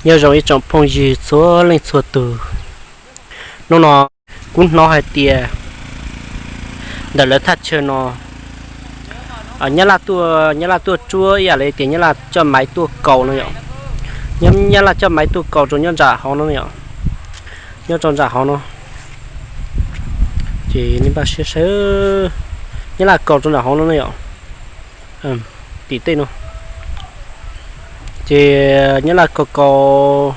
Nyob zoo ib tsoom phooj ywg txhua leej txhua tus. Hnub no kuv hnov hais tias ntawm lawv thaj chaw no, Nyab Laj tuaj, Nyab Laj tuaj tsuab ib yam li tias Nyab Laj coj maiv tuaj kaus no yom. Nyab Laj coj maiv tuaj kaus rau nyob nram hauv no yom, nyob rau nram hauv no. Ces nej npaj siab saib, Nyab Laj kaus rau nram hauv no ne yom, tim tej no. Ces Nyab Laj kaus kaus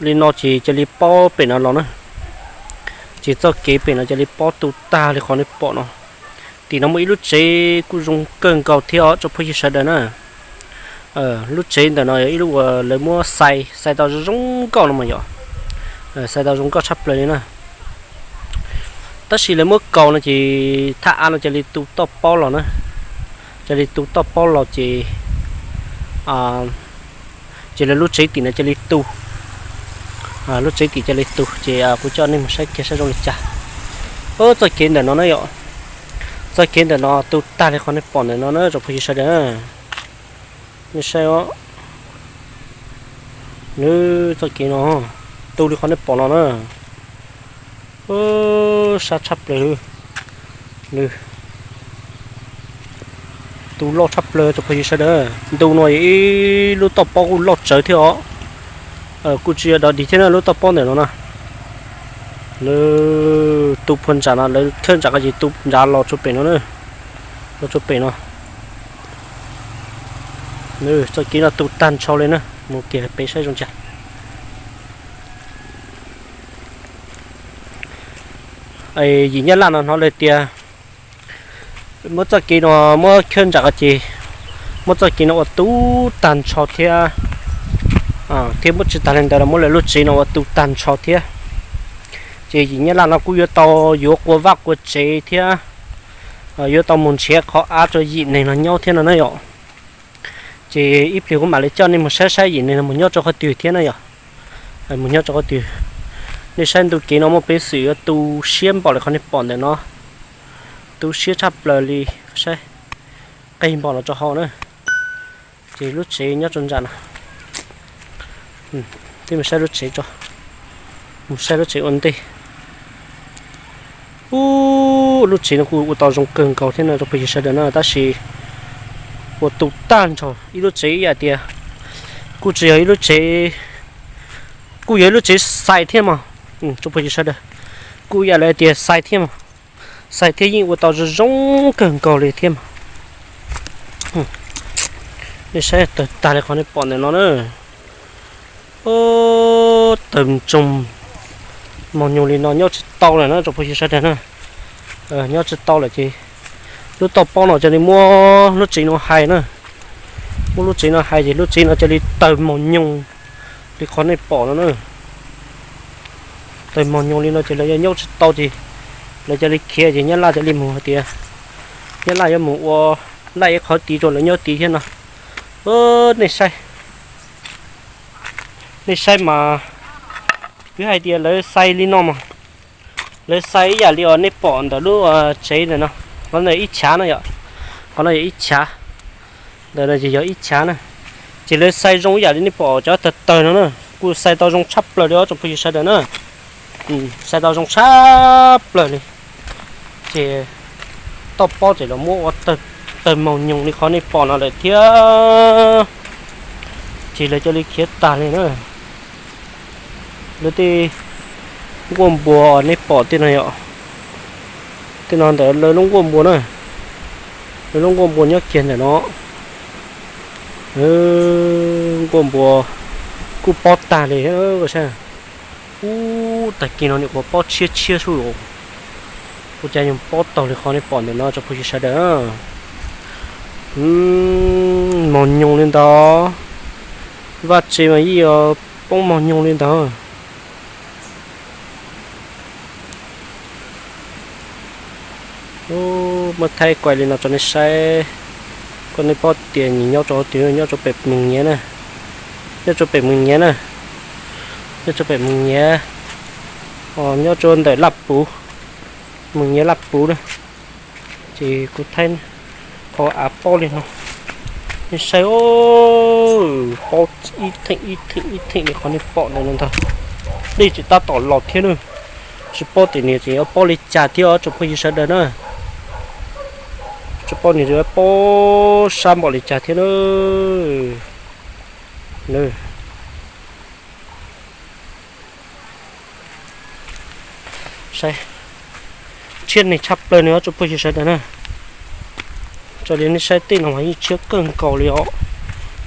li no ces cia li pob pem no los na. Ces txoj kev pem no cia li pob tu tag li qhov nej pom no. Tim no muaj ib lub tsev kuj zoo kawg nkaus thiab os tsoom phooj ywg sawv daws na. Lub tsev ntawm no yog ib lub uas lawv muab xais, xais tau zoo nkauj no mas yom. Xais tau zoo nkauj tshaj plaws li na. Tab sis lawv muab kaus no ces thaj av no cia li tu toj pob los na. Cia li tu toj pob los ces, ces lawv lub tsev tim no cia li tu. Lub tsev tim cia li tu ces kuv coj nej mus saib kiag saib zoo li cas. Txoj kev ntawm no na yom, txoj kev ntawm no tu tag li qhov nej pom ntawm no na tsoom phooj ywg sawv daws. Nej saib os, nws txoj kev no tu li qhov nej pom no na. Sab tshaj plaws, nws tu loj tshaj plaws tsoom phooj ywg sawv daws. Ntu no yog ib lub toj pob kuj loj tsawv thiab os. Kuj tsis yog dog dig thiab na, lub toj pob ntawm no na. Nws tu puag nram no, lawv khawb nram ko ces tu nrad los rau pem no, los rau pem no. Txoj kev no tu tag nrho li na, mus kiag pem saib zoo cas. Yim Nyab Laj no hnov lawv tias muab txoj kev no muab khawb nram ko ces muab txoj kev no ua tu tag nrho thiab, thiab muab tsis tas li ntawd los muab lawv lub tsev no ua tu tag nrho thiab. Ces yim Nyab Laj no kuj yuav tau yuav qua vaj qua tsev thiab yuav tau mus nrhiav qhov av rau yim neeg no nyob thiab no na yom. Ces ib pliag kuv mam li coj nej mus saib saib yim neeg no mus nyob rau qhov twg thiab na yom. Mus nyob rau qhov twg. Nej saib ntu kev no muaj peev xwm yuav tu siab npaum li qhov nej pom ntawm no. Tu siab tshaj plaws li, saib qig npaum no rau hauv na. Ces lub tsev nyob rau nram no. Peb mus saib lub tsev tso, mus saib lub tsev ua ntej. Ub, lub tsev no kuj ua tau zoo kawg nkaus thiab no rau phooj ywg sawv daws na, tab sis ua tu tag nrho ib lub tsev ib yam tias kuj tsis yog ib lub tsev, kuj yog ib lub tsev xais thiab mas, rau phooj ywg sawv daws, kuj ib yam li tias xais thiab mas, xais thiab yeej ua tau zoo zoo kawg nkaus li thiab mas. Nej saib tawg tag li qhov nej pom ntawm no na. Tawg ntsoog mos nyoos li no nyob tsis tau lawm na rau phooj ywg sawv daws na. Nyob tsis tau lawm ces lub toj pob no cia li muab lub tsev no hais na. Muab lub tsev no hais ces lub tsev no cia li tawg mos nyoos li qhov nej pom no na. Tawg mos nyoos li no ces lawv yog nyob tsis tau ces lawv cia li khiav ces Nyab Laj cia li mus hais tias Nyab Laj yuav mus ua laj ib qhov tid rau lawv nyob tid thiab no. Nej saib, nej saib mas, twb hais tias lawv xais li no mas, lawv xais ib yam li uas nej pom ntawm lub tsev ntawm no, qhov ntawm ib chav no yom, qhov no yog ib chav, ntawm no ces yog ib chav na. Ces lawv xais zoo ib yam li nej pom cov tawg tawg no na, kuj xais tau zoo tshaj plaws li os tsoom phooj ywg sawv daws na. Xais tau zoo tshaj plaws li. Ces toj pob ces los muab ua tawg mos nyoos li qhov nej pom no lawm thiab. Ces lawv cia li khiav tag li na. Lawv tej nkuaj npua nej pom tej no yom, tej no ntawm lawv lub nkuaj npua na. Lawv lub nkuaj npua nyob kiag ntawm no. Nkuaj npua kuj pob tag li thiab. Ub, tag kis no nim qhuav pob tshiab tshiab sub, ua cas yuav pob taug li qhov nej pom ntawm no tsoom phooj ywg sawv daws. Mos nyoos li ntawd, vaj tsev mas yeej yuav poob mos nyoos li ntawd. Muab thaij kuaj li no rau nej saib, kom nej paub tias nws nyob rau qhov twg, nyob rau pem Mees Nyiav na, nyob rau pem Mees Nyiav na, nyob rau pem Mees Nyiav, nyob rau ntawm Laj Puv, Mees Nyiav Laj Puv na. Ces kuv thaij qhov av pob li no, Nej saib, paub ib theem ib theem ib theem li qhov nej pom ntawm no ntag. Dej tseem tab tom los thiab na. Tsis paub tias nws tseem yuav paub li cas thiab os tsoom phooj ywg sawv daws na. Tsis paub nws yuav paub sab npaum li cas thiab na. Saib, tshiab neeg tshaj plaws no tsoom phooj ywg sawv daws na. Raws li nej saib tej no mas yeej tshiab kawg nkaus li os.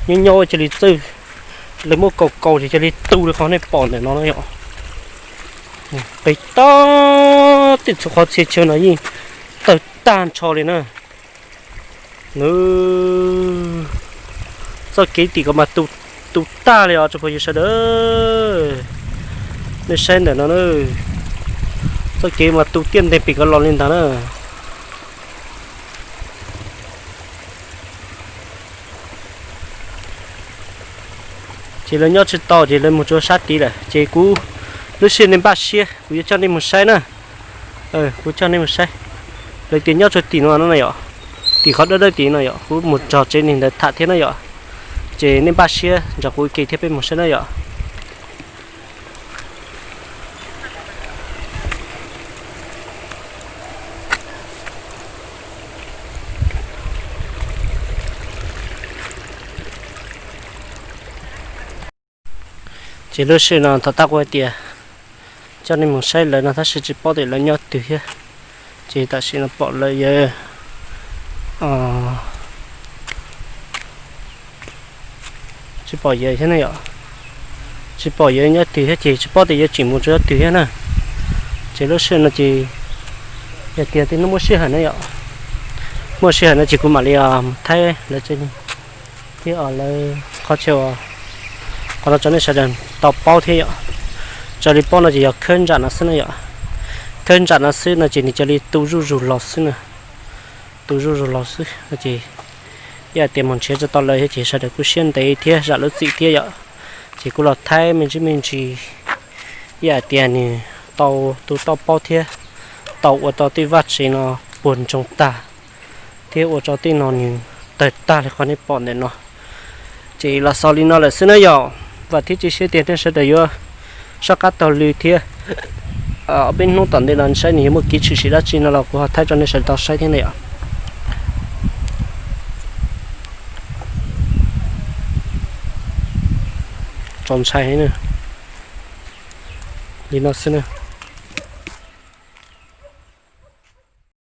Nyob nyob ua cia li txawj, lawv muab kaus kaus ces cia li tu li qhov nej pom ntawm no na yom. Pem toj tej txhua qhov txhia chaw no yeej tawg tag nrho li na. Nws, txoj kev tim ko mas tu tag li os tsoom phooj ywg sawv daws. Nej saib ntawm no na, txoj kev mas tu tiaj nteeg pem ko los li ntag na. Ces lawv nyob tsis tau ces lawv mus rau sab tid lawm ces kuv, lub sij hawm nej npaj siab kuv yuav coj nej mus saib na. Kuv coj nej mus saib. Lawv tias nyob rau tim no no na yom, tim qhov dawb dawb tid no yom, kuv mus nrog tsev neeg ntawd tham thiab na yom. Ces nej npaj siab nrog kuv ua ke thiab peb mus saib na yom. Ces lub sij hawm no thaum tab kuv hais tias coj nej mus saib lawv no tab sis tsis paub tias lawv nyob twg thiab. Ces tam sim no pom lawv yawg, tsis pom yawg thiab na yom. Tsis pom yawg nyob twg thiab ces tsis paub tias yawg tseem mus rau nyob twg thiab na. Ces lub sij hawm no ces yog tias tej hnub muaj sij hawm na yom, muaj sij hawm no ces kuv mam li mus thaij lawv tsev neeg thiab lawv qhov chaw, qhov no rau nej sawv daws tau paub thiab yom. Raws li paub no ces yog khawb nram no xwb na yom. Khawb nram no xwb no ces nws cia li tu zuj zus los xwb na. Tu zuj zus los xwb no ces ib hais tias mus nrhiav tsis tau lawv thiab ces sawv daws kuj siab ntev thiab zam lub txim thiab yom. Ces kuv los thaij me ntsis me ntsis, ib hais tias nws tau tu tau paub thiab tau ua rau tej vaj tsev no puas ntsoog tag, thiab ua rau tej no nws tawg tag li qhov nej pom ntawm no. Ces los xaus li no lawm xwb na yom. Vam thiab cia siab tias nej sawv daws yuav soj qab taug lw thiab. Ob peb hnub tom ntej no saib nws yuav muaj kev tshwm sim dab tsi no los kuv ho thaij rau nej sawv daws tau saib thiab na yom. Txaus ntshai heev na. Li no xwb na.